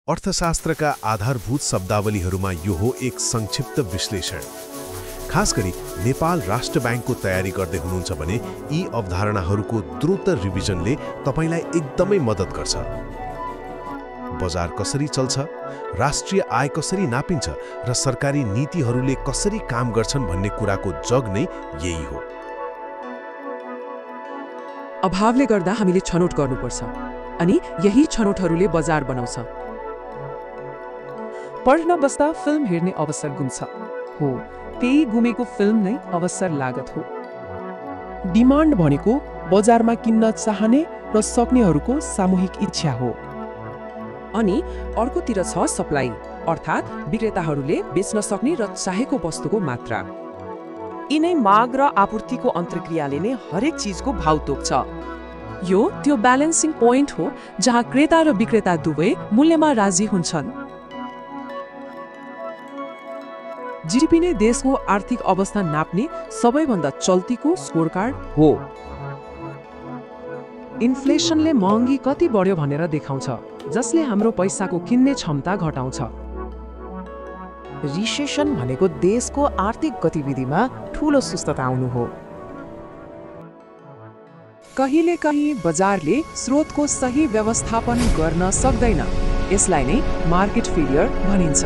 अर्थशास्त्रका आधारभूत शब्दावलीहरूमा यो हो एक संक्षिप्त विश्लेषण। खास गरी नेपाल राष्ट्र ब्याङ्कको तयारी गर्दै हुनुहुन्छ भने यी अवधारणाहरूको द्रुत रिभिजनले तपाईलाई एकदमै मद्दत गर्छ। बजार कसरी चल्छ, राष्ट्रिय आय कसरी नापिन्छ र सरकारी नीतिहरूले कसरी काम गर्छन् भन्ने कुराको जग नै यही हो। अभावले गर्दा हामीले छनौट गर्नुपर्छ अनि यही छनौटहरूले बजार बनाउँछ। पढ्न बस्दा फिल्म हेर्ने अवसर गुम्छ हो, त्यही गुमेको फिल्म नै अवसर लागत हो। डिमान्ड भनेको बजारमा किन्न चाहने र सक्नेहरूको सामूहिक इच्छा हो। अनि अर्कोतिर छ सप्लाई, अर्थात् विक्रेताहरूले बेच्न सक्ने र चाहेको वस्तुको मात्रा। यिनै माग र आपूर्तिको अन्तर्क्रियाले नै हरेक चीजको भाव तोक्छ। यो त्यो ब्यालेन्सिङ पोइन्ट हो जहाँ क्रेता र विक्रेता दुवै मूल्यमा राजी हुन्छन्। जीडीपी नै देशको आर्थिक अवस्था नाप्ने सबैभन्दा चल्तीको स्कोरकार्ड हो। इन्फ्लेसनले महँगी कति बढ्यो भनेर देखाउँछ, जसले हाम्रो पैसाको किन्ने क्षमता घटाउँछ। रिसेसन भनेको देशको आर्थिक गतिविधिमा ठूलो सुस्तता आउनु हो। कहिलेकाहीँ बजारले स्रोतको सही व्यवस्थापन गर्न सक्दैन, यसलाई नै मार्केट फेलियर भनिन्छ।